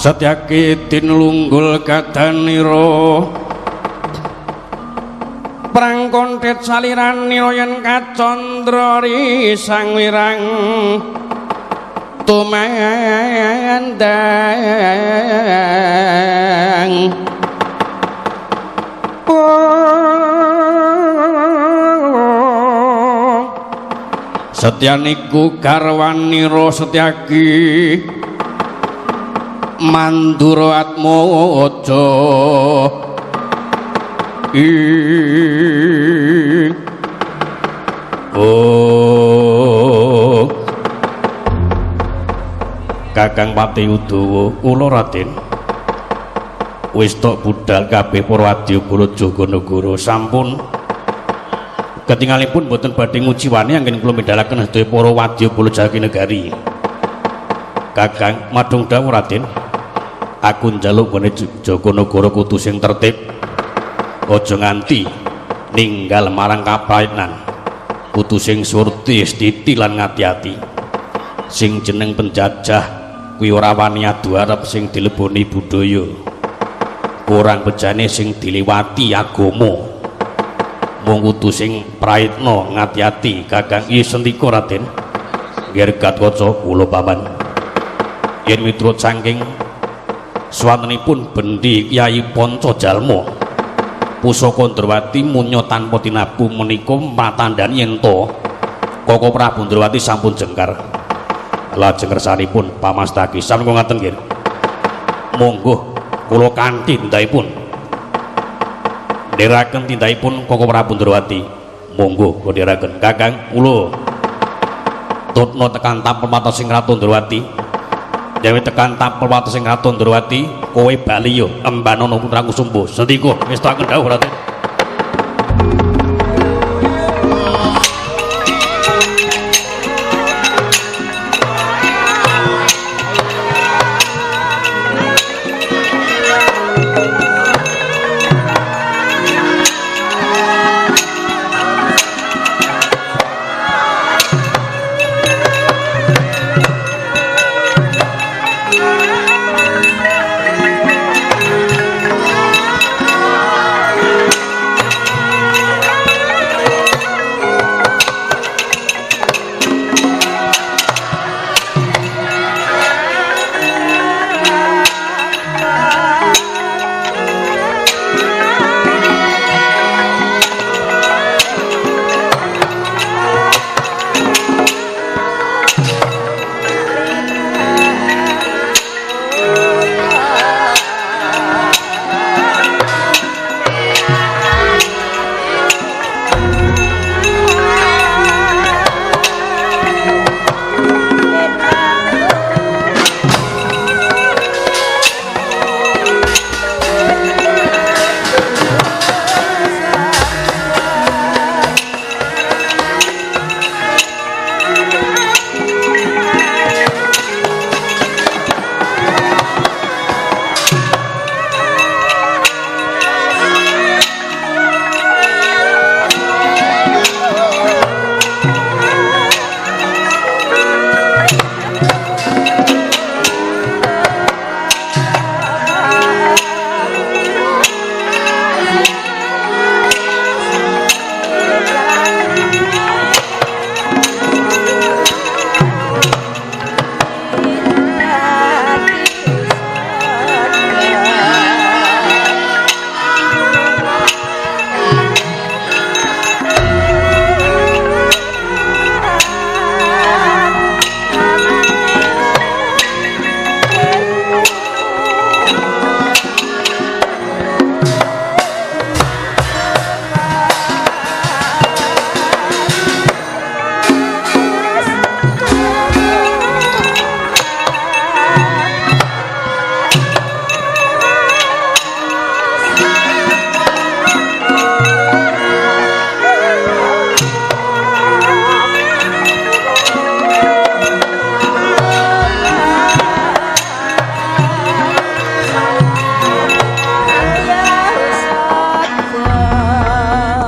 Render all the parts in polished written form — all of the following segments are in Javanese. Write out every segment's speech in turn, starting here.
Satyaki tinlunggul kadanira prang kontet saliranira yen kacandra risang wirang tumandang. Setyaniku garwanira Setyaki Mandura Atmaja. Oh Kakang Pati Udawa, kula Raden wis tok budal kabeh para wadyabala Jaganagara sampun ketingalipun boten badhe nguciwani anggen kula medalaken sedaya para wadyabala Jatinegari. Kakang madung dawuh Raden, aku njaluk gone Jaganagara kudu sing tertib, aja nganti ninggal marang kapraitnan, kudu sing surti stiti lan ngati-ati. Sing jeneng penjajah kuwi ora wani adu arep sing dileboni budaya, kurang bejane sing diliwati agama. Mung kudu sing praitna ngati-ati. Kakang iya sendika Raden. Nggih Gatotkaca kula paman. Yen miturut saking swantenipun bendi Kyai Panca Jalma pusaka Ndrawati munya tanpa tinabu menika matandani yen to Koko Prabu Ndrawati sampun jengkar. Lajeng kersanipun pamastaki sampun ngaten nggih. Monggo kula kanthi tindakipun ndherekaken tindakipun Koko Prabu Ndrawati. Monggo kula ndherekaken. Kakang kula tutna tekan tapel watesing Ratu Ndrawati. Dewe tekan tapel watesing Ratu Ndrawati, kowe bali yo embanono putraku Sumbo. Sendika wis tak dawuh Raden.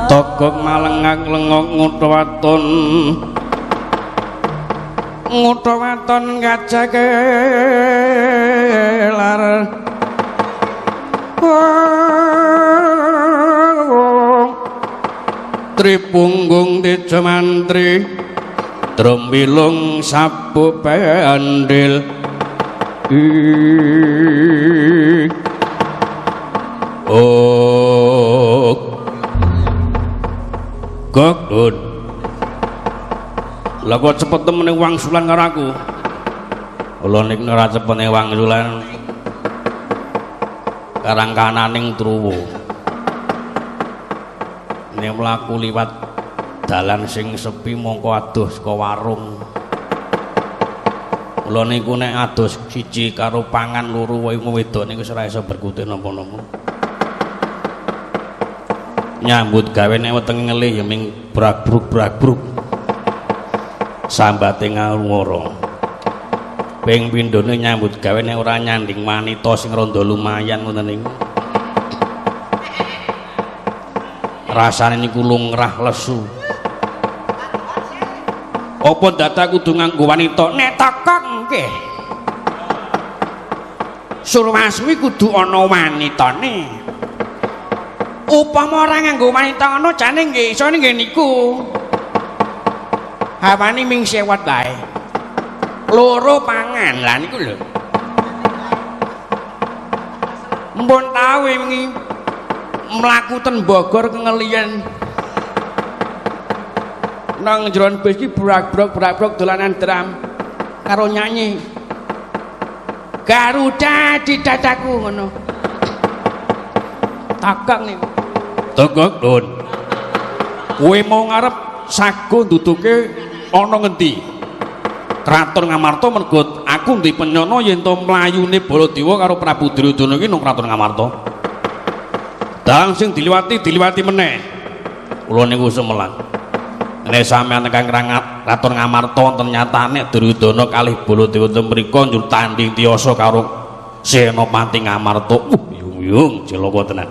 Togok malengak lengok ngutha waton, ngutha waton kajakelar. Tripunggung Teja Mantri Drombilung Sabu Pendil. Oh Gok. Lah kok cepet temen wangsulan karo aku. Kula niku ora cepet wangsulan karang kananing truwo. Nek mlaku liwat dalan sing sepi mongko adoh saka warung. Kula niku nek adoh siji karo pangan loro wae wedok niku ora iso berkutik napa-napa. Nyambut gawe nek wetenge ngelih ya ming brak-bruk-brak-bruk. Sambate ngawara. Ping pindhone nyambut gawe nek ora nyanding wanita sing rada lumayan ngoten niku. Rasane niku lungrah lesu. Apa dadak kudu nganggo wanita? Nek teko nggih. Surwasmi kudu ana wanitane. Upama ora nganggo wanita ngono jane nggih isone nggih niku. Hawane ming sewot wae. Loro pangan lah niku lho. Mpun tau wingi mlaku ten Bogor kengelian. Nang jeron bis iki brak-brok dolanan drum karo nyanyi. Garuda di dadaku ngono. Takang niku. Togok Don. Kowe mau ngarep sago nduduke ana ngendi? Kraton Ngamarta mergo aku ndek penyono yen to mlayune Baladewa karo Prabu Duryudana iki nang Kraton Ngamarta. Dalan sing diliwati diliwati meneh. Kula niku sumelang. Nek sampeyan tekan Kraton Ngamarta wonten nyatane Duryudana kalih Baladewa ten mriku njur tanding tiyasa karo Senopati Ngamarta. Yung-yung cilaka tenan.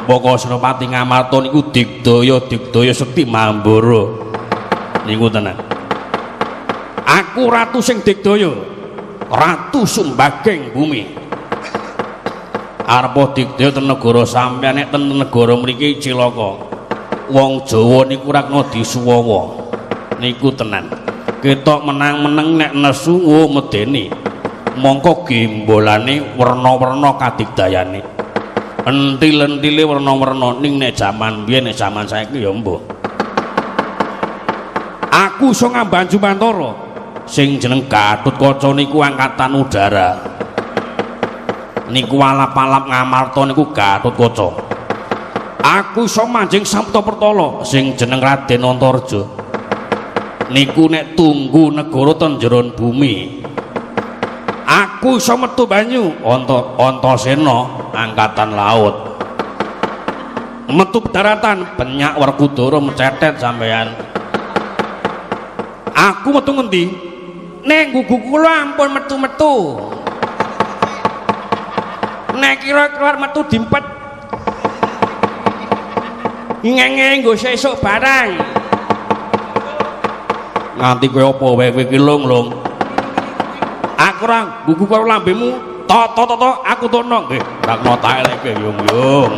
Moko Senopati Ngamarta niku digdaya-digdaya sekti mambara. Niku tenan. Aku ratu sing digdaya, ratu sumbaging bumi. Arepa digdaya ten negara sampeyan nek ten negara mriki cilaka. Wong Jawa niku ora kena disuwawa. Niku tenan. Ketok menang-meneng nek nesu medeni. Mongko gembolane werna-werna kadigdayane. Entil-entile werna-werna ning nek jaman biyen nek jaman saiki ya mbuh. Aku iso ngamban Jumantara sing jeneng Gatotkaca niku angkatan udara. Niku alap-alap Ngamarta niku Gatotkaca. Aku iso manjing Sabta Pertala sing jeneng Raden Antareja. Niku nek tunggu negara ten jeron bumi. Aku iso metu banyu Antasena angkatan laut. Metu daratan benyak Werkudara mecetet sampean. Aku metu ngendi? Nek gugu kula ampun metu-metu. Nek kira keluar metu dimpet. Ngenge nggo sesuk barang. Nganti kowe apa wae kowe iki lung-lung. Aku ora gugu karo lambemu. To to to aku tono nggih. Ora kena tak eleke yung-yung.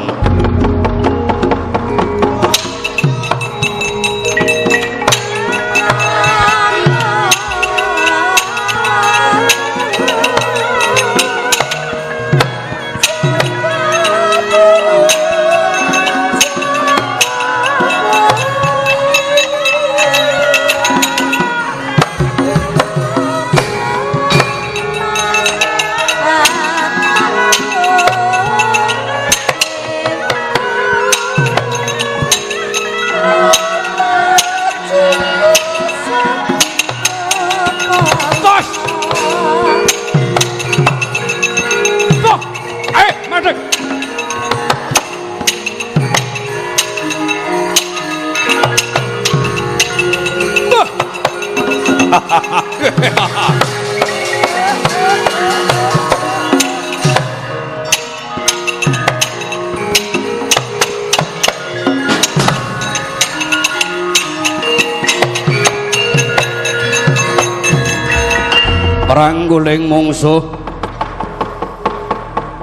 Perang guling mungsuh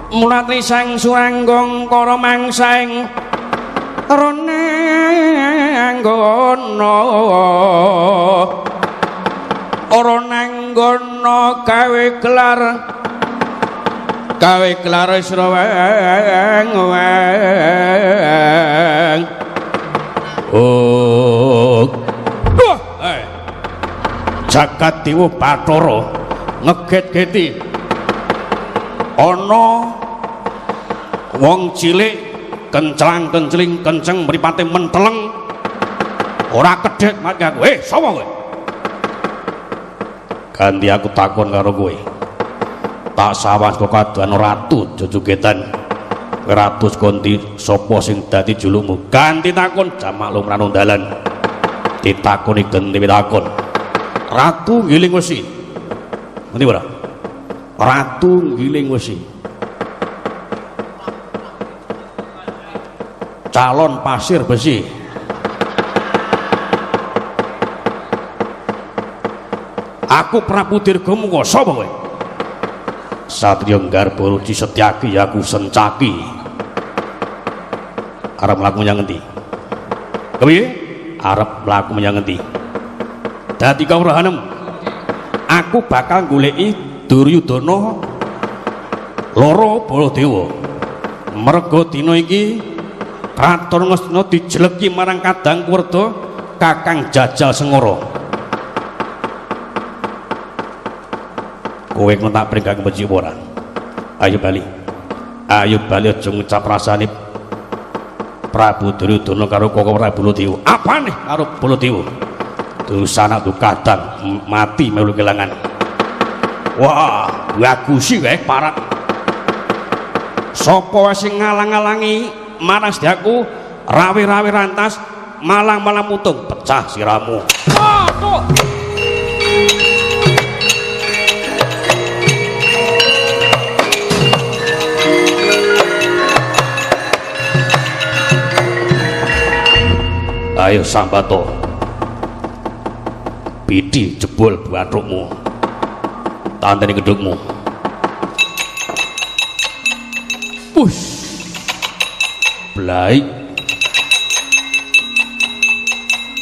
mulatri sang suranggong kara mangsaing ronan. nanggono, ora nanggono gawe gelar, gawe gelar sira weng weng. Oh, wah, Jagat Dewa Bathara ngeget-geti ana wong cilik kenclang-kencling kenceng mripate menteleng ora kedhek mati aku. Sapa kowe? Ganti aku takon karo kowe. Tak sawang saka kaduan ratu Jojogetan. Ratu konti sapa sing dadi julukmu? Ganti takon jamak lumrah dalan. Ditakoni genti takon. Ratu Giling Wesi. Ngerti ora? Ratu Giling Wesi. Calon pasir besi. Aku Prabu Dirgamuka, sapa kowe? Satria Garba Ruci Setyaki, aku Sencaki. Arep mlaku menyang ngendi? Kepiye? Arep mlaku menyang ngendi? Dadi kawruhanem, aku bakal goleki Duryudana loro Baladewa. Merga dina iki Kraton Ngastina dijeleki marang Kadang Kuwerda Kakang Jajal Sengara. Kowe kena tak pringgake becik ora? Ayo bali. Ayo bali aja ngucap rasane Prabu Duryudana karo Koko Prabu Baladewa. Apane karo Baladewa? Dosana tu kadang mati melu kelangan. Wah, bagus sih kae parat. Sapa wae sing ngalang-alangi marang sediaku rawe-rawe rantas malang-malang mutung pecah siramu. Waduh. Ayo sambato. Pidi jebol bathukmu. Tanteni gedhukmu. Push. Blaik.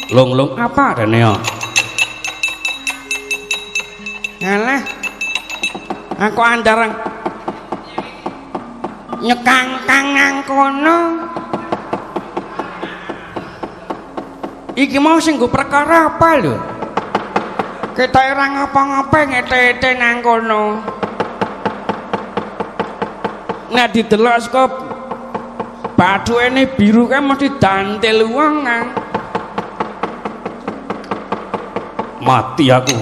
Long-long apa rene ya? Alah. Aku andarang nyekangkang nang kono. Iki mau sing nggo perkara apa lho? Ketoke ora ngapa-ngapa ngete-ete nang kono. Nek didelok saka bathukene biru kae mesti dantil wong Kang. Mati aku.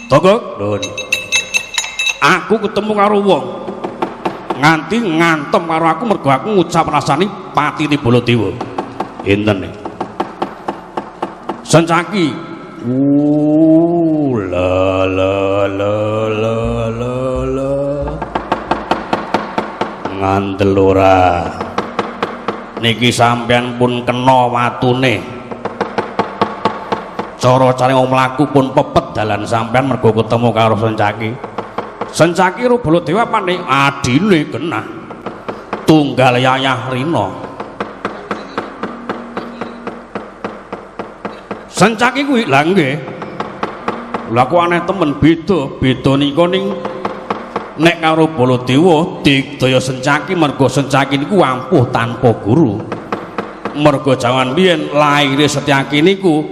Togok, Don. Aku ketemu karo wong. Nganti ngantem karo aku mergo aku ngucap rasane patine Baladewa. Enten nih. Sencaki. La la la la la la. Ngandel ora. Niki sampean pun kena watune. Cara-care wong mlaku pun pepet dalan sampean mergo ketemu karo Sencaki. Sencaki karo Baladewa apane? Adine genah. Tunggal yayah rina. Sencaki kuwi lha nggih. Lha kok aneh temen beda, beda nika ning nek karo Baladewa digdaya Sencaki mergo Sencaki niku ampuh tanpa guru. Mergo jaman biyen laire Setyaki niku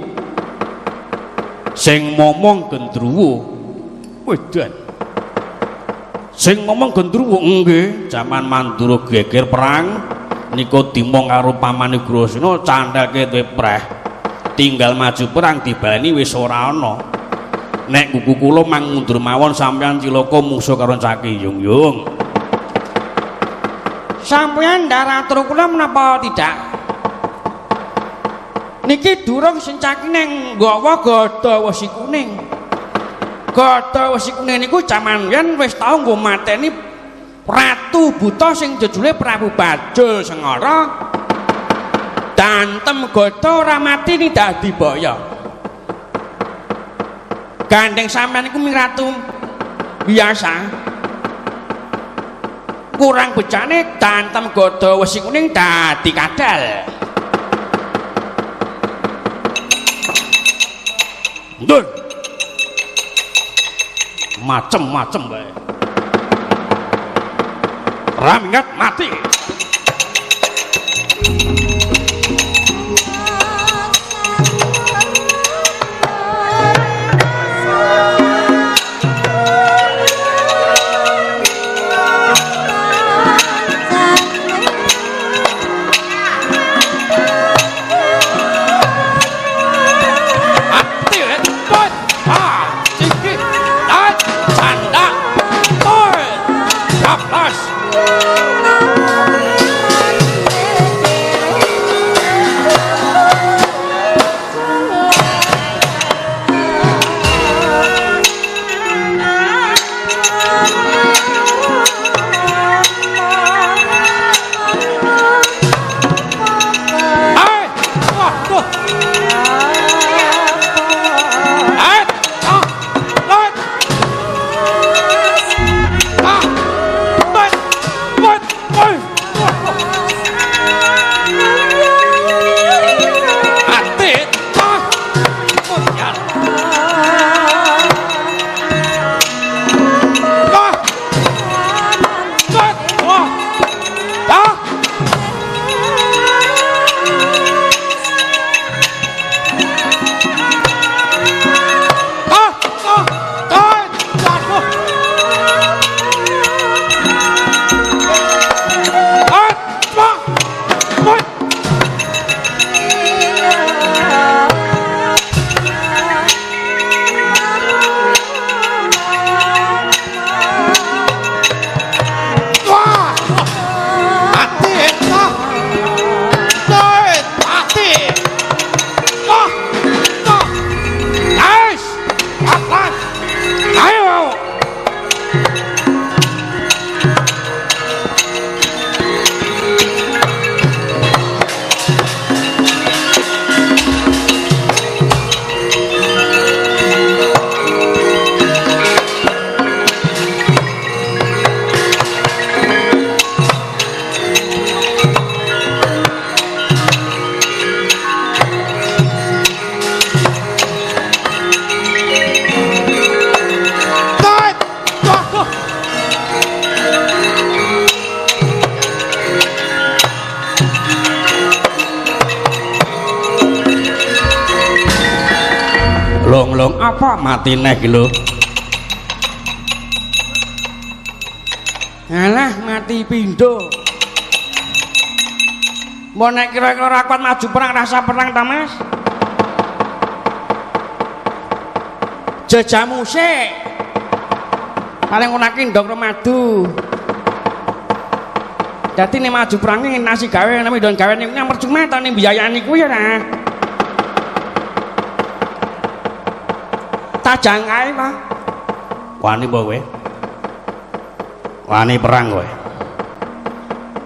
sing momong gendruwo. Wedan. Sing momong gendruwo nggih, jaman Mandura geger perang niku dimong karo pamane Ugrasena candhake duwe preh. Tinggal maju perang dibaleni wis ora ana. Nek kuku kula mang mundur mawon sampean cilaka mungsuh karo Caki yung-yung. Sampean ndaratur kula menapa tidak? Niki durung Sencaki neng nggawa gada wesi kuning. Gada wesi kuning niku jaman yen wis tau nggo mateni Ratu Buta sing jejule Prabu Bajul Sengara. Dantem gada ora mati ni dadi baya. Gandeng sampean niku ming ratu biasa. Kurang becane dantem gada wesi kuning dadi kadal. Ndur. Macem-macem bae. Ramingat mati. Long-long apa mati neh iki lho. Alah mati pindho. Mbok nek kira-kira ora kuat maju perang rasa perang ta Mas? Jejamu sik. Paling ora ki ndok madu. Dadi nek maju perange nasi gawe nek ndon gawe niku percuma ta nek biayani kuwi ya ta. Tajang kae, Pak. Wani apa kowe? Wani perang kowe.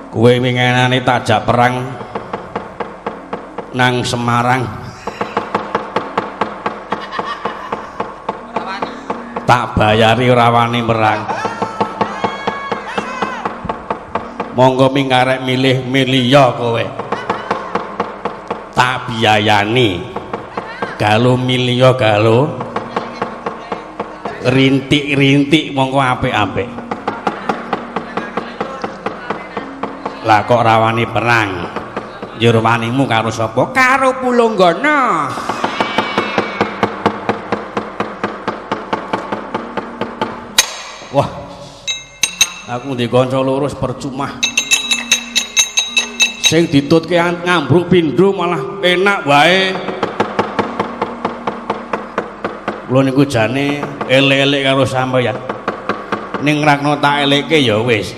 Kowe winginane tajak perang nang Semarang. Tak bayari ora wani perang. Monggo ming karek milih miliya kowe. Tak biayani. Galo miliya galo rintik-rintik mongko apik-apik. Lah kok rawani perang? Njur wanimu karo sapa? Karo Pulunggana. Wah. Aku ndek kanca loro percuma. Sing ditutke ngambruk pindho malah enak wae. Kula niku jane elek-elek karo sampeyan. Ning rakno tak elekke ya wis.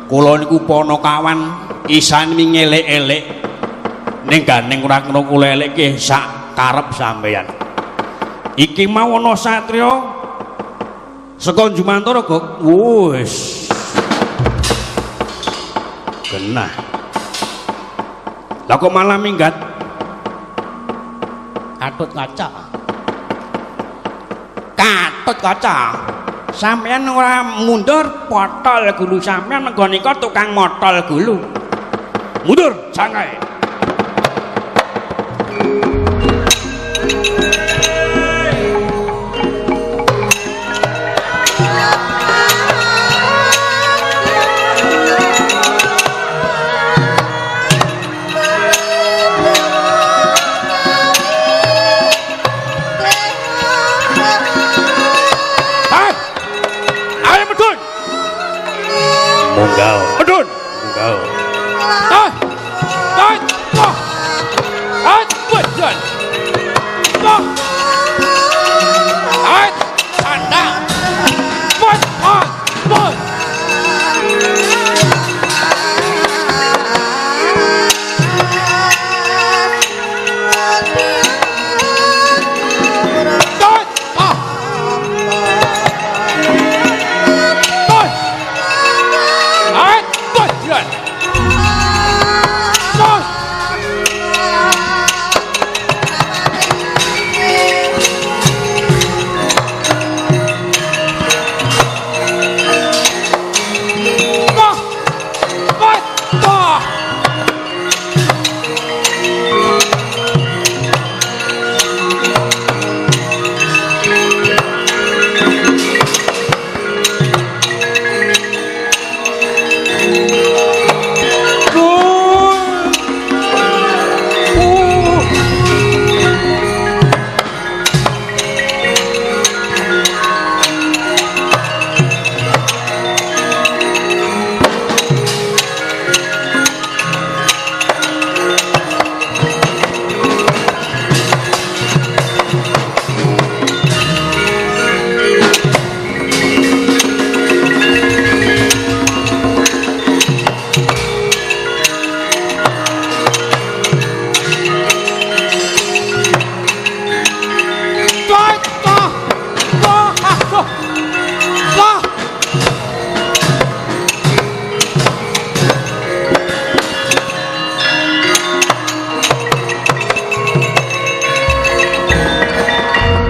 Kula niku ponokawan isan mingelek-elek. Ning gandeng rakno kula elekke sak karep sampeyan. Iki mau ana satriya saka Jumantara kok wis. Genah. Lah kok malah minggat? Katut kaca. Katut kaca. Sampeyan ora mundur potol gulu sampeyan mergo nika tukang motol gulu. Mundur jangkae. Monggo. Medun. Monggo. Ah. Ah. Ah. Ah, medun. Ah. Ah, tanda. Bot, ah, bot. Bot, ah. Bot. Ah, bot. Bot. Wah! Wah! Wah! Wah! Wah! Wah! Wah! Wah!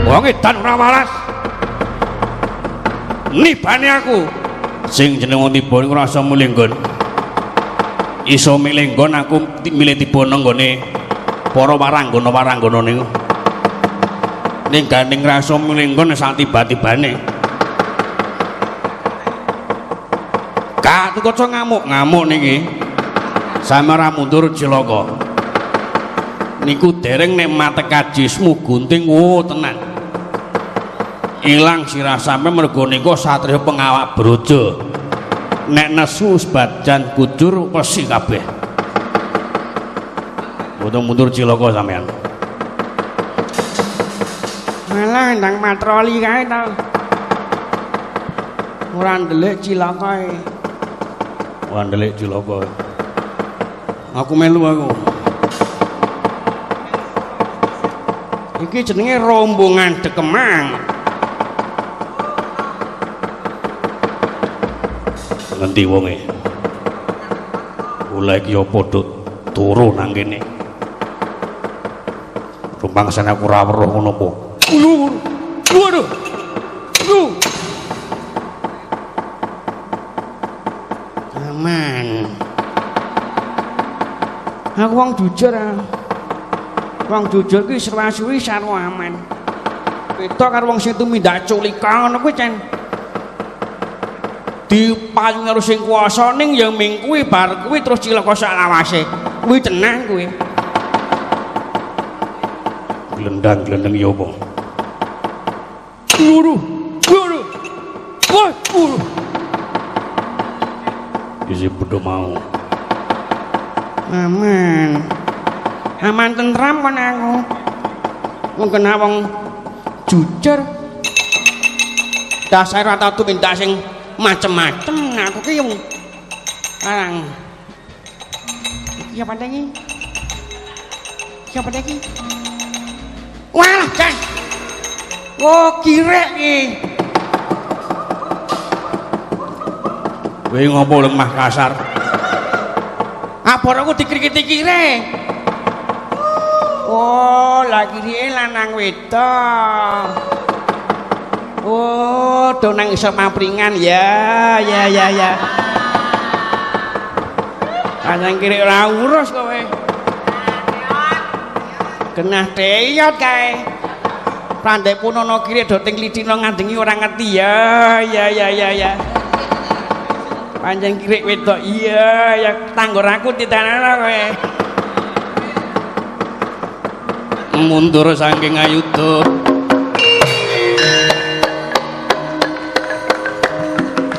Wong edan ora waras. Nibane aku. Sing jeneng wong tiba niku ora iso milih nggon. Iso milih nggon aku milih tiba nang nggone para waranggana-waranggana niku. Ning gandeng rasa milih nggon sak tiba-tibane. Gatotkaca ngamuk-ngamuk niki. Sampe ora mundur cilaka. Niku dereng nek matek kajismu gunting wo tenan. Ilang sirah sampe mergo nika satriya pengawak brojo. Nek nesu sebajan kujur wesi kabeh. Mboten mundur cilaka sampean. Malah ndang patroli kae ta. Ora ndelik cilaka e. Ora ndelik cilaka. Aku melu aku. Iki jenenge rombongan Dekemang. Ngendi wonge? Kula iki ya padha turu nang kene. Rumangsane aku ora weruh ngono apa. Waduh. Waduh. Aman. Aku wong jujur. Wong jujur ki serwasuwi sarwa aman. Beda karo wong sing tumindak culika ngono kuwi cen. Dipayu karo sing kuwasa ning ya ming kuwi bar kuwi terus cilaka sak lawase. Kuwi tenan kuwi. Glendang-glendeng ya apa? Waduh. Waduh. Waduh. Isi bodho mau. Aman. Aman tentram kon aku. Wong kena wong jujur. Dasar ora tau tumindak sing macem-macem aku ki wong arang. Iki apa iki? Siapa iki? Walah, Jan. Oh, kirek iki. Kowe ngopo lemah kasar? Aboroku dikrikiti kire. Oh, lah kirike lanang wedok. Oh, do nang iso papringan ya, ya ya ya. Pancen kirik ora urus kowe. Genah teyot kae. Prandek punono kirik do ting licino ngandengi ora ngerti ya, ya ya ya ya. Pancen kirik wedok iya ya tanggor aku titenana kowe. Mundur saking ayuda.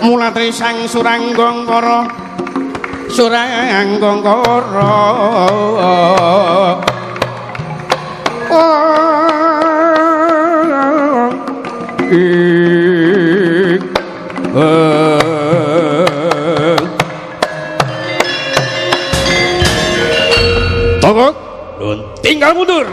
Mulatri sang Suranggangkara Suranggangkara. Togok, tinggal mundur.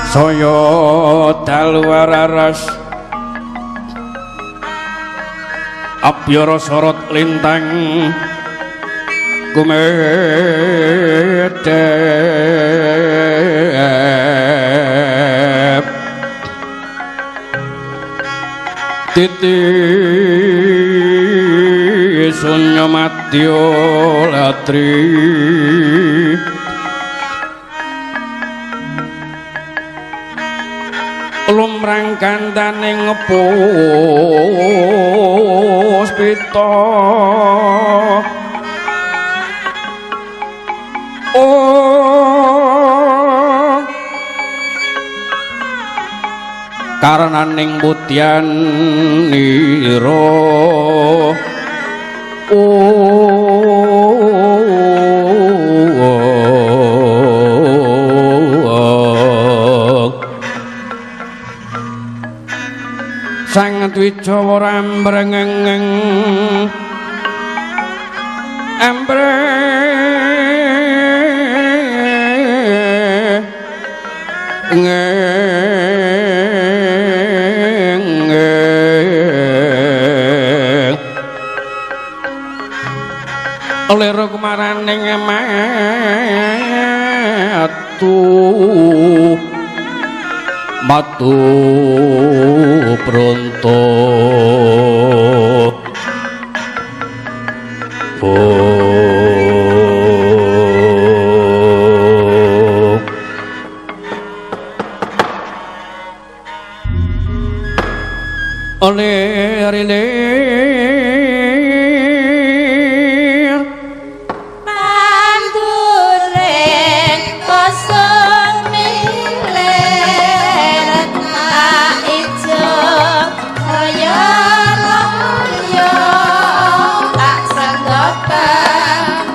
Saya dalu raras abyara sorot lintang kumedhep titi sunya madya latri lumrang kandaning puspita. Oh, karenaning putyan nira. Sang Dwijawa ambrengeng ambreng lero kumaraning matu matu pronto. Oh. Lir lir pandure kosong milir tak ijo kaya loyo tak senggoten.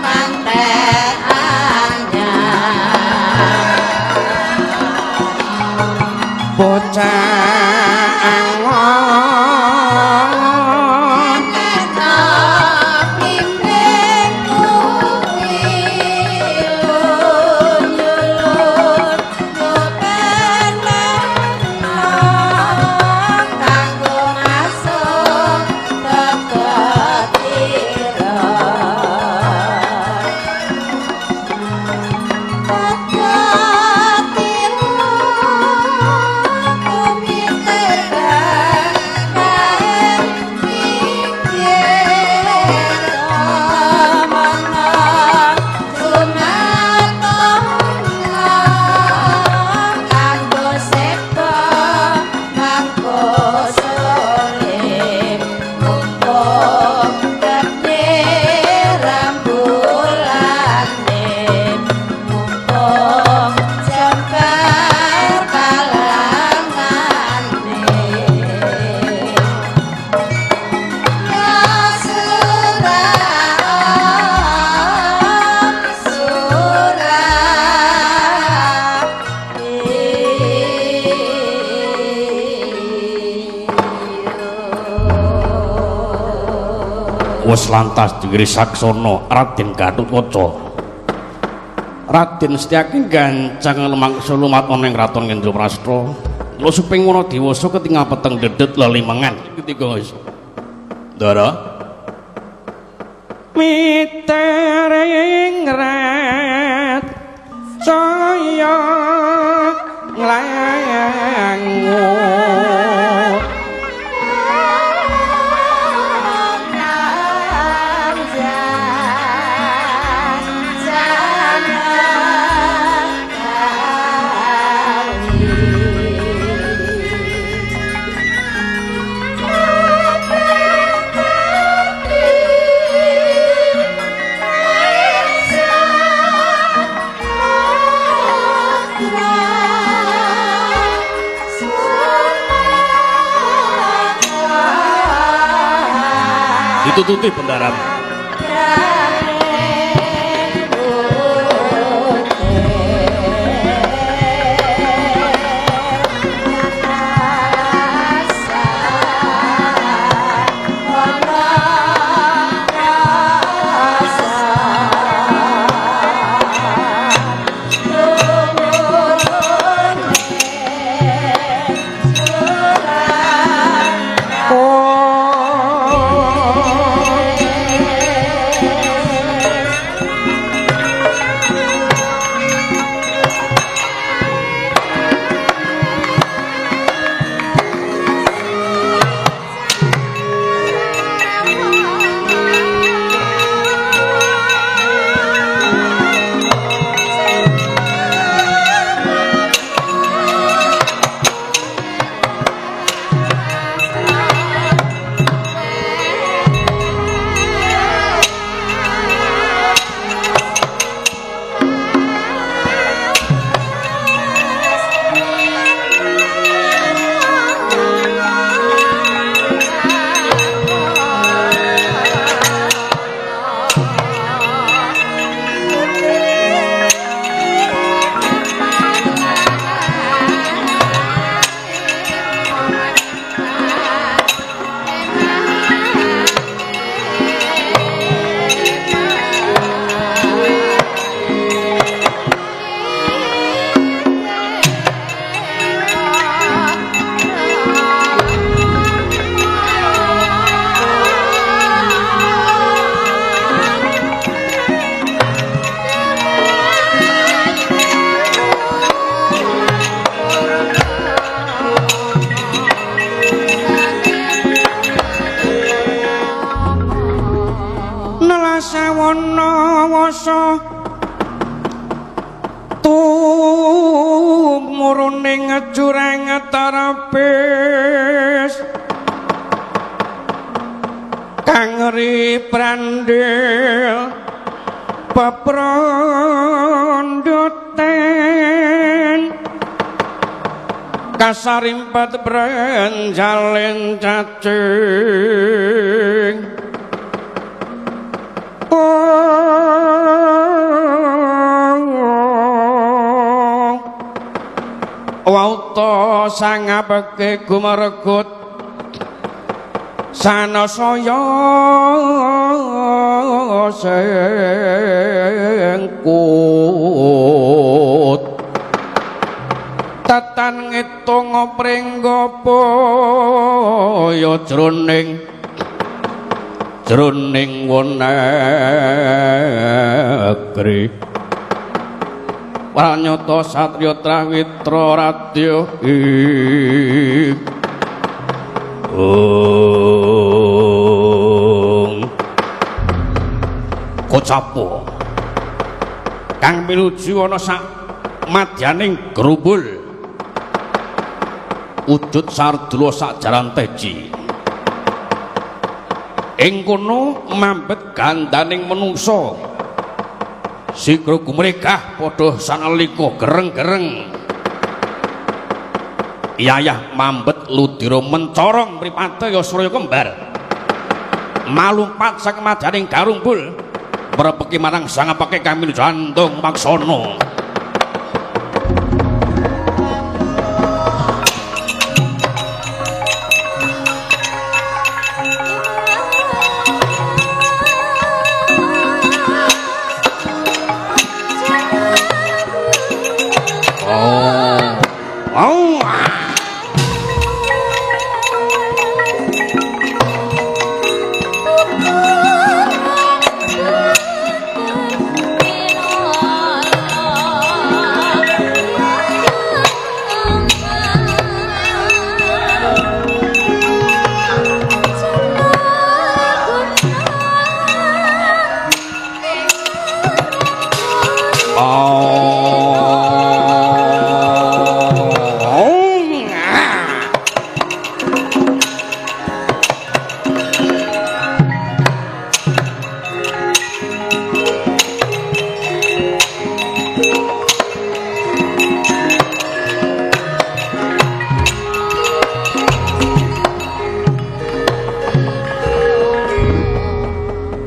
Wes lantas dingri saksana Raden Gatotkaca. Raden Setyaki gancang lemangsa lumat ana ing kraton Indraprasta. Lha suping wana dewasa ketingal peteng dedet lelimengan ketiga wis. Ndara mitering rat saya nglangu. Ditututi bendaran. Sawana wasa tumurune jurang terapis kang riprandil peprondoten kasarimpet brenjalen cacing. Wauta sangapeke gumeregut sanasaya sengkut tatan ngitung pringgapaya jroning jroning wanagri pranyata satriya trawitra radya ing Kocapo kang pinuju ana sak madyaning grumbul wujud sardula sak jaran teji ing kono mambet gandaning menungsa sikra gumregah padha sanalika gereng-gereng yayah mambet ludira mencorong mripate ya surya kembar malumpat sak madyaning garumbul mrepeki marang sangapake kang minuju Andong Maksana.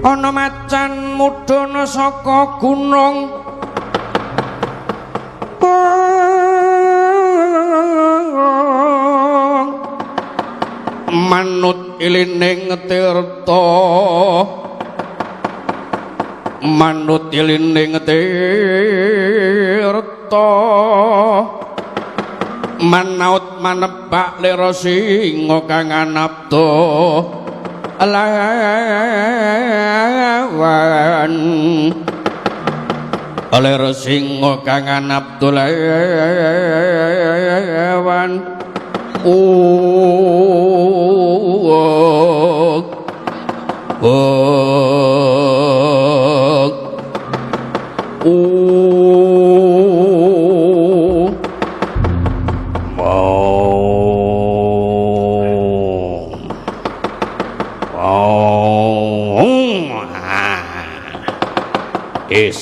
Ana macan mudhana saka gunung manut ilining tirta manut ilining tirta manaut manebak lira singa kang anapta lawan lir singa kang anapta lawan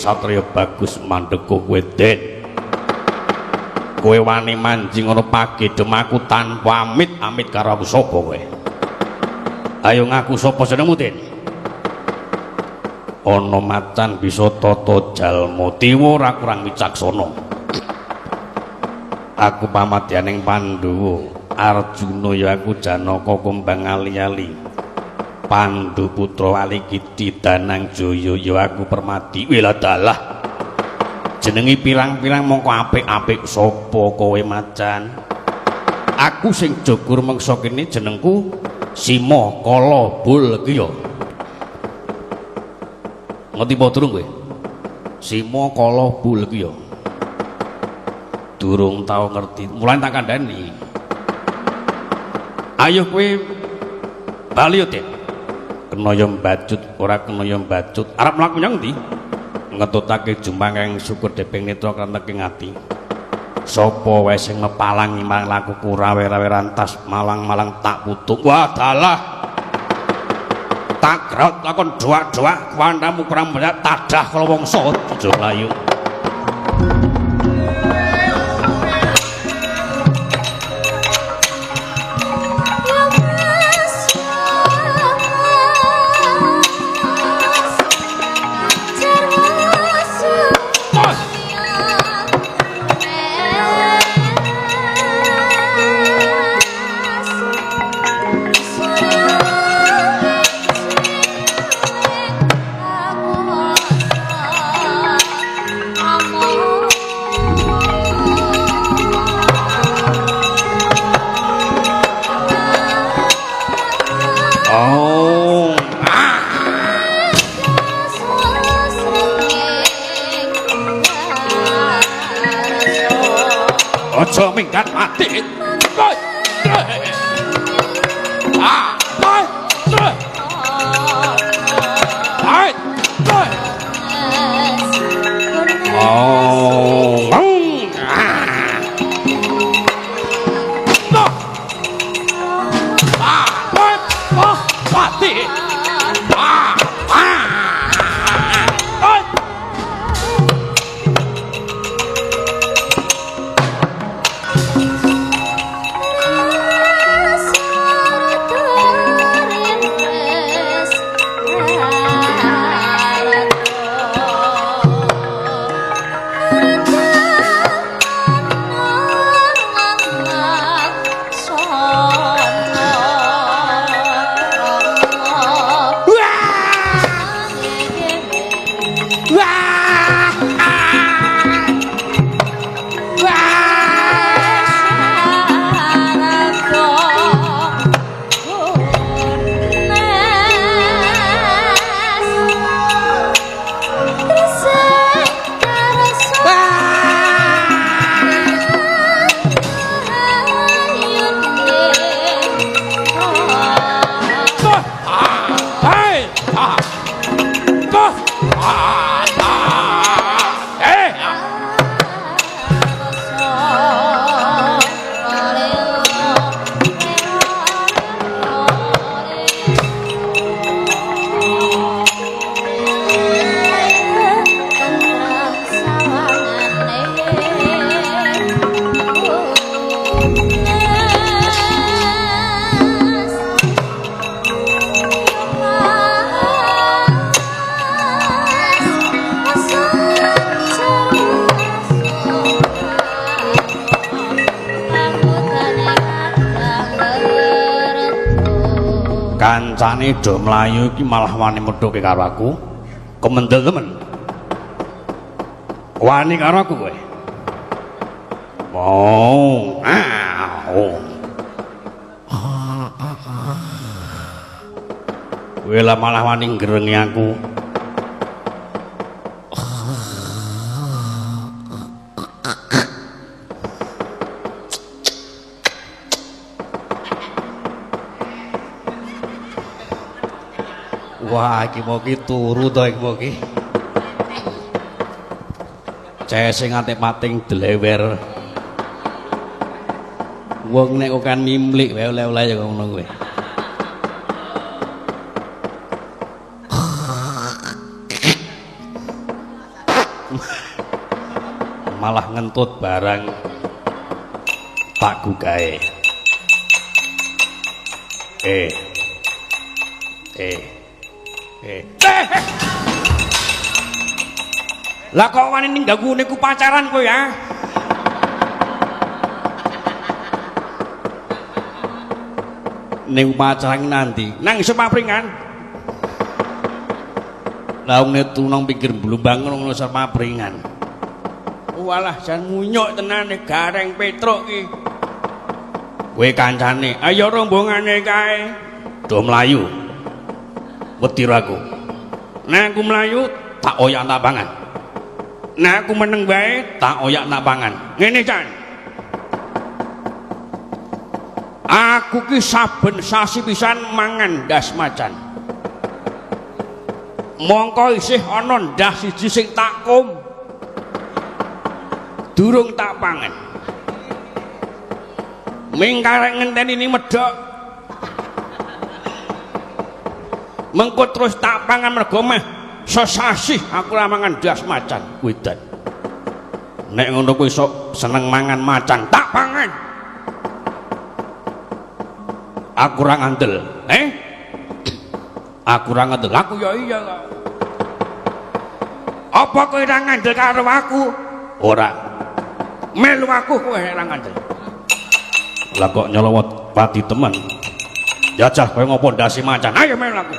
Satria bagus mandeka kowe Den. Kowe wani manjing ana pagedhom aku tanpa amit-amit karo aku sapa kowe? Ayo ngaku sapa jenengmu Den? Ana macan bisa tata jalma tiwa ora kurang wicaksana. Aku pamadyaning Pandhawa, Arjuna ya aku Janaka kumbang ali-ali. Pandu putra Alikiti Danang Jaya ya aku Permadi. Wiladalah jenengi pirang-pirang mongko apik-apik sapa kowe macan? Aku sing jogur mangsa kene jenengku Sima Kala Bulkiya. Ngerti apa durung kowe? Sima Kala Bulkiya. Durung tau ngerti. Mulane tak kandhani. Ayo kowe bali yo, Den. Kena ya mbacut, ora kena ya mbacut. Arep mlaku nyang ndi? Ngetutake jumbang syukur deping netra krenteking ati. Sapa wae sing ngepalangi marang lakuku rawe-rawe rantas malang-malang tak putuk. Wah dalah. Tak graut lakon doak-doak kuwantamu kurang banyak tadah kala wangsa aja mlayu. Aja minggat mati. Kancane do mlayu iki malah wani methuke karo aku. Kemendel temen. Wani karo aku kowe. Oh, ah. Kowe lah malah wani ngrengi aku. Wah, iki mau ki turu to iki mau ki. Cese nganti pating dlewer. Wong nek kan mimlik wae oleh-oleh ya ngono kuwi. Malah ngentut barang tak gugahe. Lah kok wani ninggal niku pacaran kowe ya? Ning pacaran nanti? Nang iso papringan. Lah wong nek nang pinggir blumbang ngono iso papringan. Walah jan munyuk tenan gareng Petruk iki. Kowe kancane, ayo rombongane kae. Do mlayu. Wedi aku. Nek aku mlayu tak oyak tak pangan. Nek aku meneng wae tak oyak tak pangan. Ngene Chan. Aku ki saben sasi pisan mangan ndas macan. Mongko isih ana ndas siji sing tak kum. Durung tak pangan. Ming karek ngenteni ni medhok. Mengko terus tak pangan mergo meh sesasih aku ora mangan ndas macan wedan. Nek ngono kuwi sok seneng mangan macan tak pangan. Aku ora ngandel, eh? Aku ora ngandel. Aku ya iya kok. Apa kowe ora ngandel karo aku? Ora. Melu aku kowe ora ngandel. Lah kok nyolowot pati temen. Jajah kowe ngopo ndase macan? Ayo melu aku.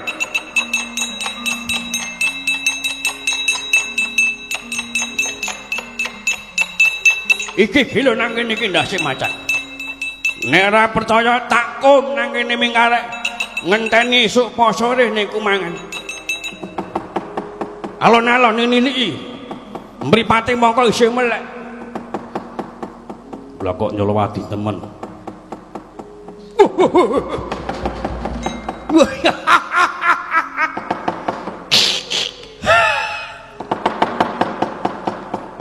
Iki gila nang kene iki ndase macan. Nek ora percaya tak kum nang kene ming karek ngenteni esuk po sore niku mangan. Alon-alon niliki. Mripate mongko isih melek. Lah kok nyolowadi temen.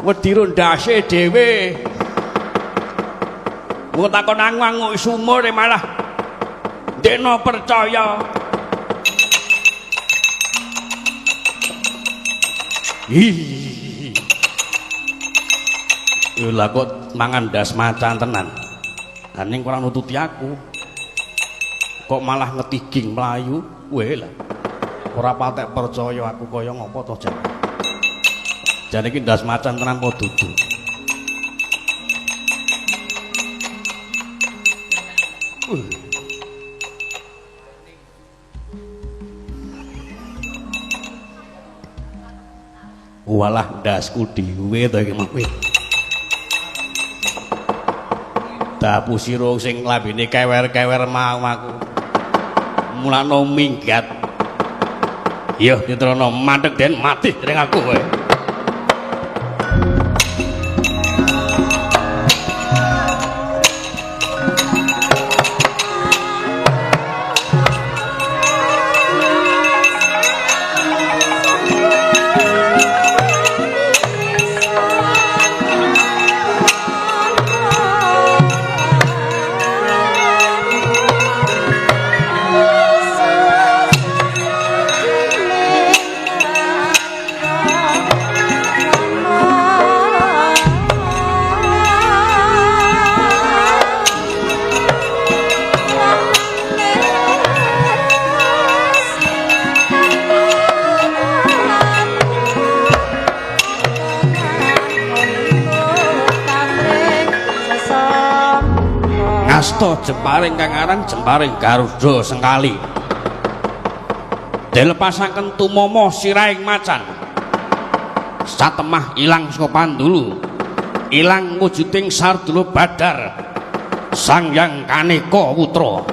Wedi rondase dhewe. Mung takon angu-angu sumur malah ndekno percaya. Ih. Lah kok mangan ndas macan tenan. Lah ning ora nututi aku. Kok malah ngetiging mlayu. Weh lah. Ora patek percaya aku kaya ngopo to jan. Jan iki ndas macan tenan apa dudu? Walah ndasku dhewe to iki mau. Dapu sira sing lambene kewer-kewer mau aku. Mulane minggat. Yo Citrana mandeg den mati ring aku kowe. Jemparing kang aran jemparing Garuda Sengkali. Dilepasaken tumomo sirahing macan. Satemah ilang saka pandulu. Ilang wujuding Sardula Badar. Sang Hyang Kaneka Putra.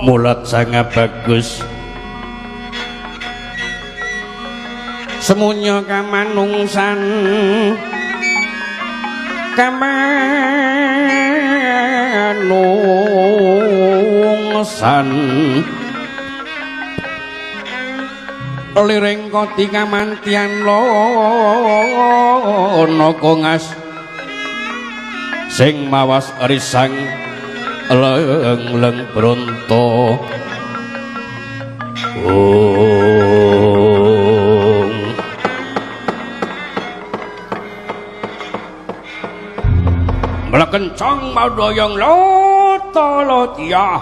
Mulat sangat bagus. Semuanya kamanungsan, kamanungsan. Liring koti kamantian lono kongas sing mawas risang leng-leng bronto. Om mlekencong madoyong loto lotia.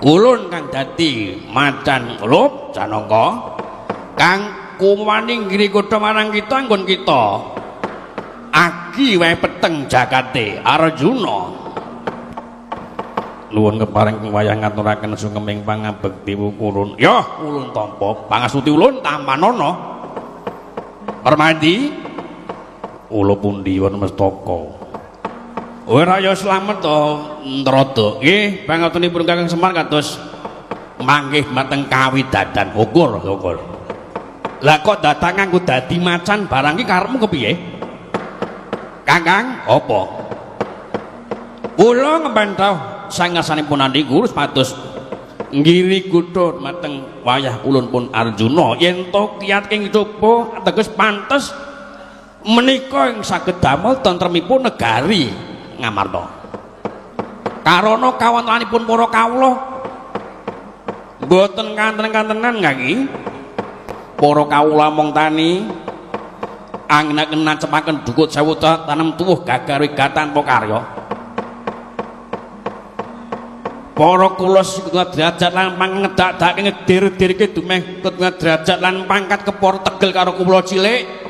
Ulun kang dadi macan ulup Janaka kang kumwani nggiri kutha marang kita anggon kita agi wae peteng jagate Arjuna. Nuwun kepareng wayah ngaturaken sungkeming pangabekti ulun. Ya ulun tampa pangastuti ulun tampanana. Permadi ula pundi wonten mestaka. Ora ya slamet to Ntrada. Nggih, pangatunipun Kakang Semar kados manggih mateng kawidadan. Ukur, ukur. Lah kok datang nganggo dadi macan barang iki karepmu kepiye? Kakang, apa? Kula ngemban dawuh sangasanipun niku supados nggiri kutha mateng wayah ulun pun Arjuna yen to kiyat ing coba teges pantes menika ing saged damel tentremipun negari Ngamarta. Karana kawontenanipun para kawula mboten kanten-kantenan kaki. Para kawula mung tani anggenaken nacepaken dukut sewu tanem tuwuh gagar wigat tanpa karya. Para kula setunggal derajat lan pangedakake ngedir-dirke dumeh setunggal derajat lan pangkat kepara tegel karo kula cilik.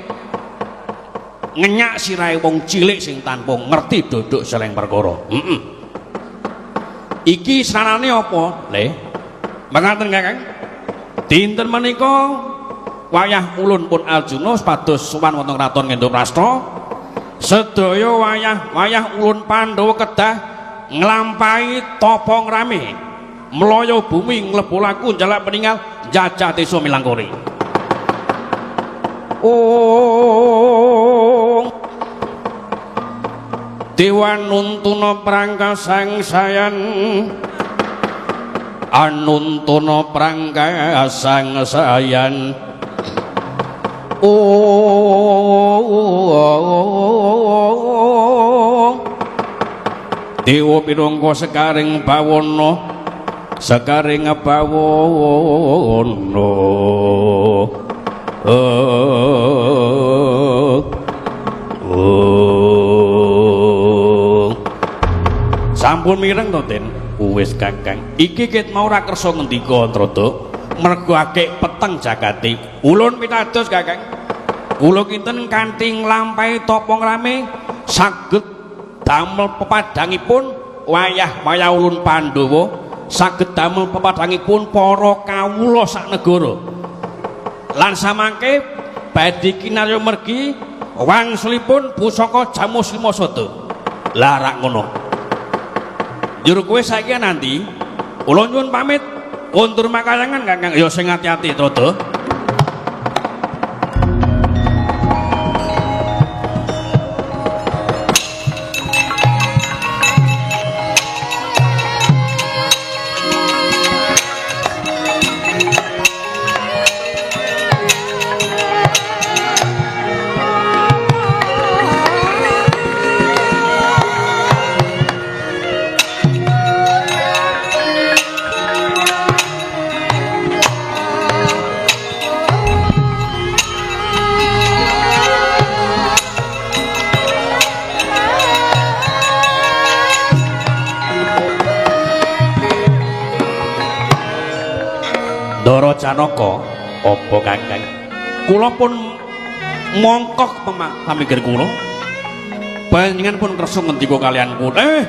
Ngenyak sirahe wong cilik sing tanpa ngerti dodok seleng perkara. Heeh. Iki sranane apa, Le? Mangaten Kakang. Dinten menika wayah ulun pun Arjuna supados sowan wonten kraton Ngendraprasta. Sedaya wayah-wayah ulun Pandhawa kedah nglampahi tapa ngrame. Mlaya bumi nglebo laku njalak peninggal njajah desa Milangkori. Oh Dewa nuntuna prangkasangsayan anuntuna prangkasangsayan. Oh Dewa pinangka sekaring bawana sekaring bawana. Sampun mireng to, Den? Wis Kakang. Iki ket mau ora kersa ngendika, Ntrada. Mergo akeh peteng jagate. Ulun pitados, Kakang. Kula kinten kanthi nglampahi tapa ngrame saged damel pepadhangipun wayah-wayah ulun Pandhawa, saged damel pepadhangipun para kawula sak negara. Lan samangke badhe kinarya mergi wangsulipun pusaka Jamus Lima Sada. Lah rak ngono. Njur kowe saiki nanti kula nyuwun pamit kondur makayangan Kakang. Ya sing ati-ati Trada. Ndara Janaka, apa Kakang? Kula pun mongkok pamikir kula. Panjenengan pun kersa ngendika kalian kula.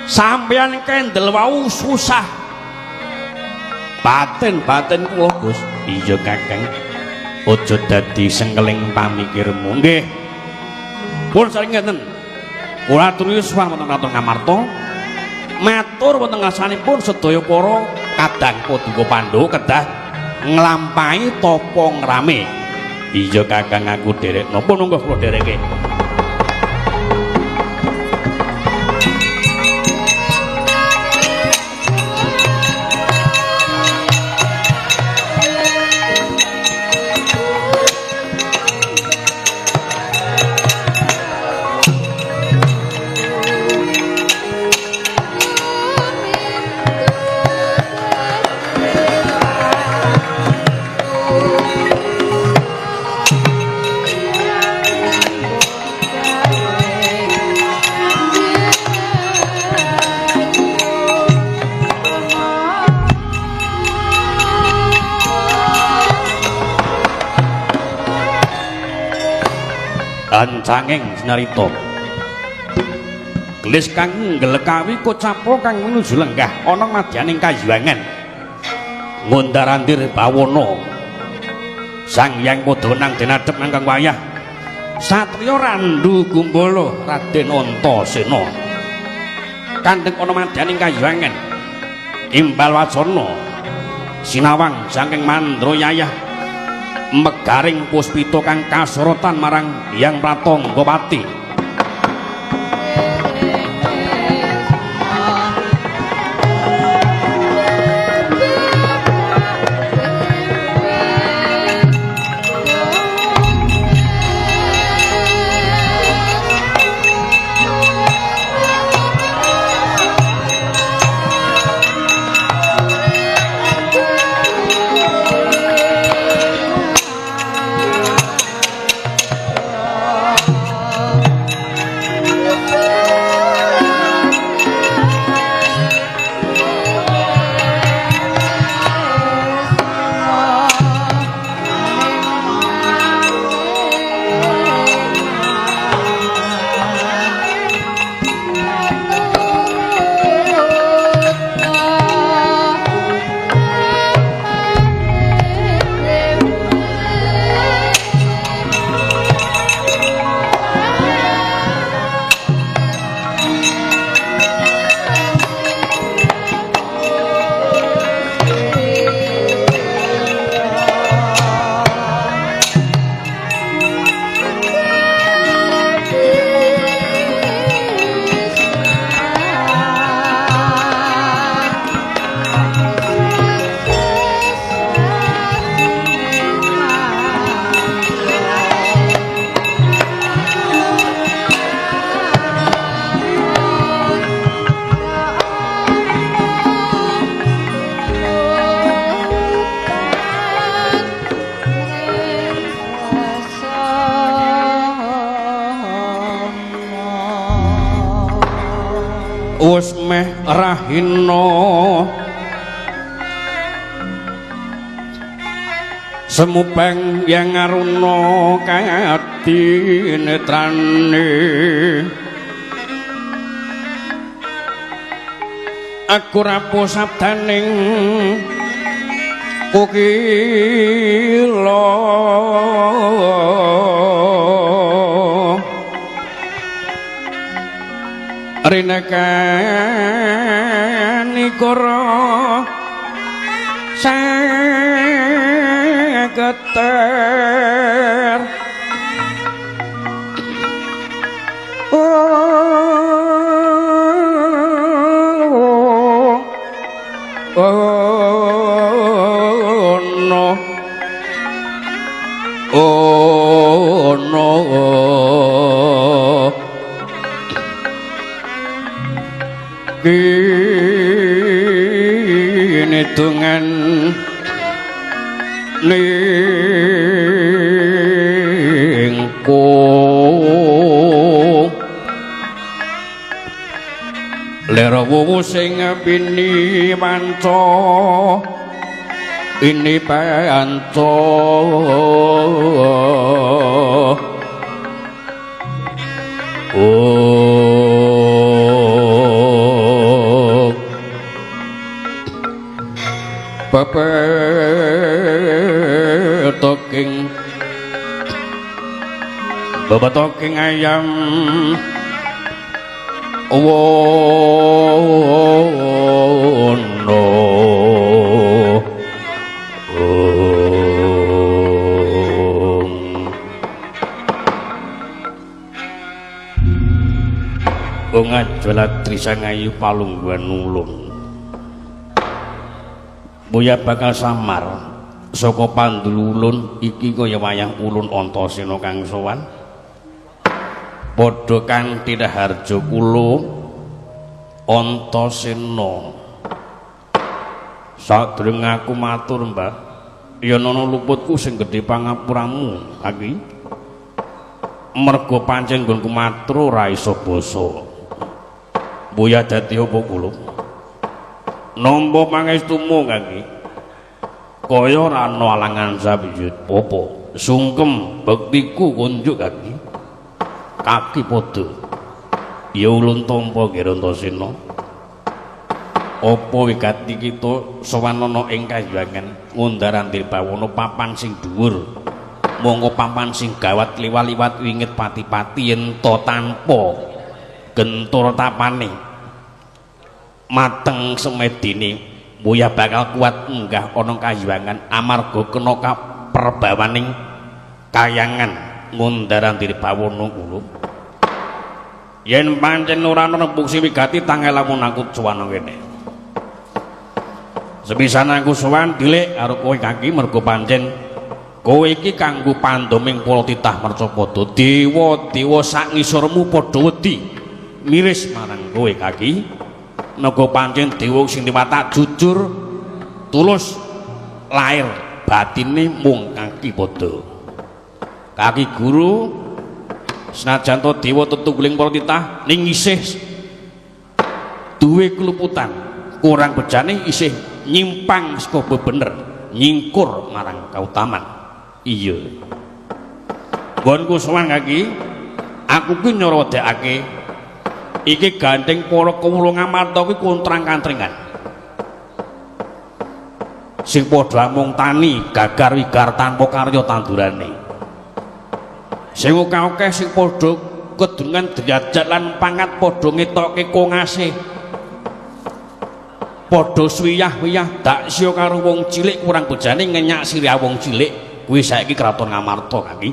Sampeyan kendel wau susah. Batin-batin kula, Gus. Iya Kakang. Aja dadi sengkeling pamikirmu. Nggih. Pun saking ngeten. Kula aturi sowan wonten Kraton Ngamarta. Matur wonten ngarsanipun sedaya para kadang paduka Pandhawa kedah nglampahi tapa ngrame. Iya Kakang, aku derek. Napa nunggu kula dereke? Oh. Ancanging sinarita. Gelis kang nglekawi kocapo kang menuju lenggah ana madyaning kayuwangan. Ngundar-andir bawana. Sang Hyang padha nang denadhep nang wayah. Satriya Randu Gumbala Raden Antasena. Kandheng ana madyaning kayuwangan. Imbal wacana sinawang saking Mandra Yayah megaring puspita kang kasorotan marang Hyang Pratanggapati. Wis meh rahina semupeng yang aruna kadinetrane aku rapuh sabdaning kukila rinekani kara sageter oh no oh no kini dungan lingkung lera wuwu sing bini manca ini panca oh bebetoking ayam wono ong ajalatri sangayu palungguhan ulung Buya bakal samar saka pandulu ulun iki kaya wayah ulun Antasena kang sowan padha kanthi raharja kula Antasena. Sadurunge aku matur Mbah, yen ana luputku sing gedhe pangapuramu aki merga pancen nggonku matur ora iso basa. Buya dadi apa kula? Nampa pangestumu kaki kaya ora ana alangan sabiyut apa sungkem bektiku kunjuk kaki. Kaki padha. Ya ulun tampa nggih Antasena. Apa wigati kita sowan ana ing kahyangan ngundar-andir bawana papan sing dhuwur. Monggo papan sing gawat liwat-liwat wingit pati-pati yen to tanpa gentur tapane. Mateng semedine mboyah bakal kuat munggah ana kahyangan amarga kena kaperbawaning kayangan ngundar-andir bawana kula. Yen pancen ora ana bukti wigati tangel lamun aku sowan kene. Sepisan aku sowan dilik karo kowe kaki mergo pancen kowe iki kanggo pandoming para titah mercapada dewa-dewa sak ngisormu padha wedi miris marang kowe kaki. Naga pancen dewa sing diwatak jujur tulus lair batine mung kaki padha. Kaki guru senajan to dewa tetungguling para titah ning isih duwe keluputan kurang bejane isih nyimpang saka bener nyingkur marang kautaman. Iya nggonku sowan kaki aku ki nyorodekake iki gandeng para kawula Ngamarta kuwi kontrang-kantringan sing padha amung tani gagar wigar tanpa karya tandurane sing akeh-akeh sing padha kedungan derajat lan pangat padha ngetokke kongase padha swiyah-wiyah daksya karo wong cilik kurang bejane ngenyak sirah wong cilik kuwi saiki kraton Ngamarta kaki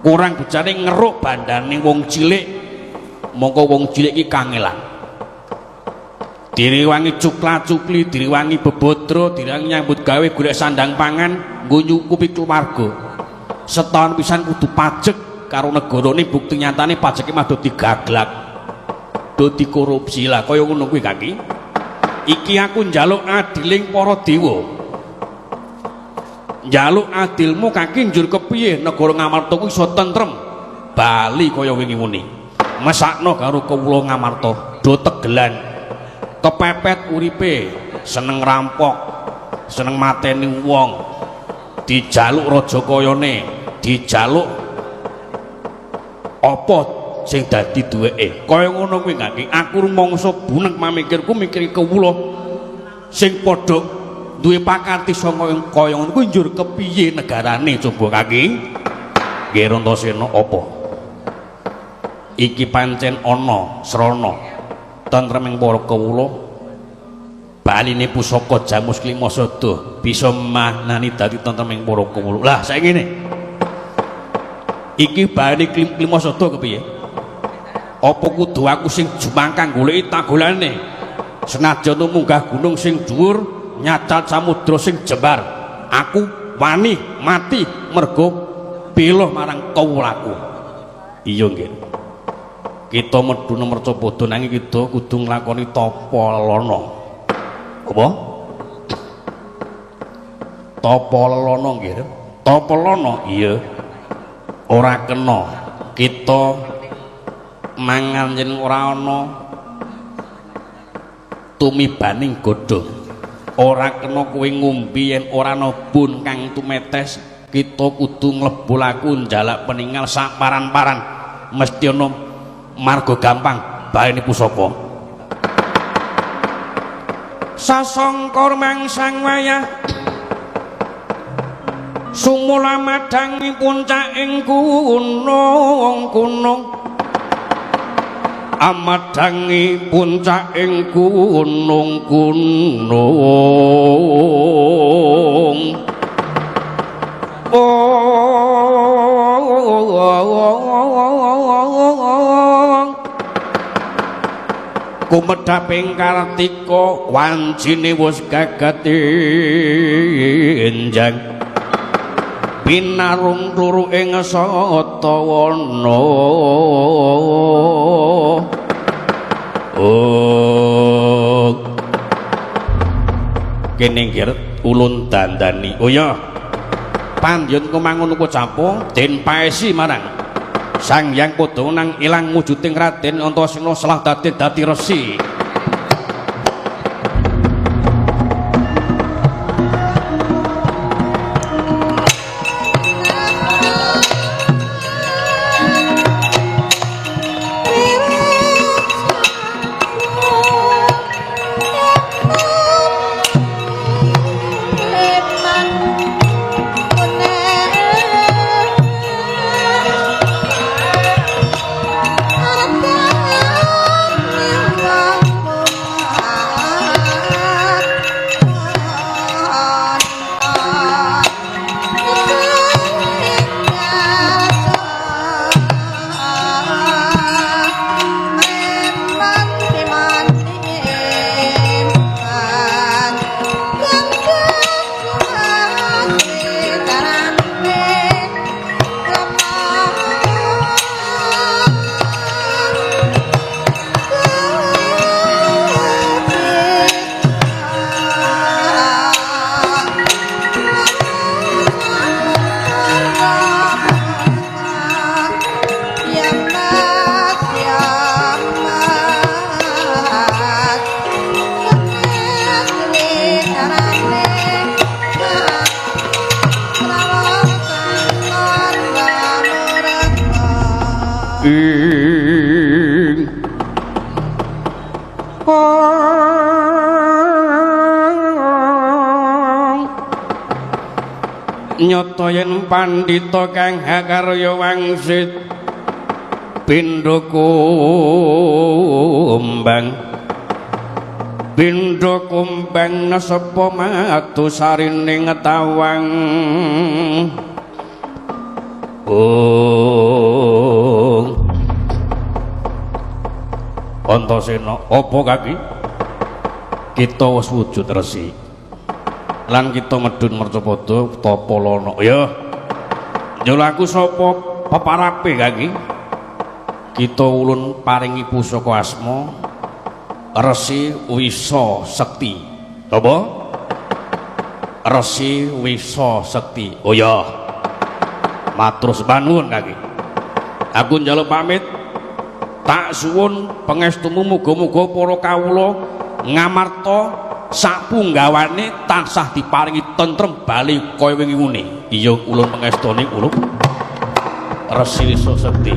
kurang bejane ngeruk bandane wong cilik mongko wong cilik iki kangelan direwangi cukla-cukli direwangi bebodro direwangi nyambut gawe golek sandang pangan nggo nyukupi keluarga setahun pisan kudu pajek karo negarane bukti nyatane pajeke mah do digaglak do dikorupsi lah kaya ngono kuwi kaki. Iki aku njaluk adiling para dewa njaluk adilmu kaki njur kepiye negara Ngamarta kuwi iso tentrem bali kaya wingi muni mesakno karo kawula Ngamarta do tegelan kepepet uripe seneng rampok seneng mateni wong dijaluk raja kayane dijaluk apa sing dadi duweke kaya ngono kuwi kaki. Aku rumangsa bunek mamikirku mikir kawula sing padha duwe pakarti saka kaya ngono kuwi njur kepiye negarane coba kaki. Nggih Antasena apa iki pancen ana srana tentreming para kawula baline pusaka Jamus Klima Sada bisa manani dadi tentreming para kawula. Lah saiki ngene iki baline Klima Sada kepiye? Apa kudu aku sing jumangkang goleki tagolane senajan munggah gunung sing dhuwur nyacat samudra sing jembar aku wani mati mergo bela marang kawulaku. Iya nggih kita meduna mercapada nanging kita kudu nglakoni tapa lelana. Apa tapa lelana nggih? Tapa lelana iya ora kena kita mangan yen ora ana tumibaning godhong ora kena kowe ngombe yen ora ana bun kang tumetes kita kudu mlebu laku njalak peningal sak paran-paran mesti ana marga gampang baene pusaka. Sasangka mangsang wayah sumula madangi puncaking gunung gunung amadangi puncaking gunung gunung kumedhaping kartika wancine wis gagat enjang pinarung turu ing satawana. Oh kene nggih ulun dandani. Oh ya pandyon kumangun uga campo den paesi marang Sang Hyang Padha nang ilang wujuding Raden Antasena selah dadi dadi resi. Ing nyata yen pandhita kang hakarya wangsit pindha kumbang pindha kumbang nesepa madu sarine tawang. Oh Antasena, apa kaki? Kita wis wujud resi lan kita medhun mercapada tapa lana. Ya njul aku sapa peparape kaki? Kita ulun paringi pusaka asma Resi Wisa Sekti. Apa? Resi Wisa Sekti. Oh ya, matur sembah kaki. Aku njaluk pamit, tak suwun pangestumu muga-muga para kawula ngamarta sapunggawane tansah diparingi tentrem bali kaya wingi ngene. Iya ulun pangestoni ulun Resi Wisa Sekti.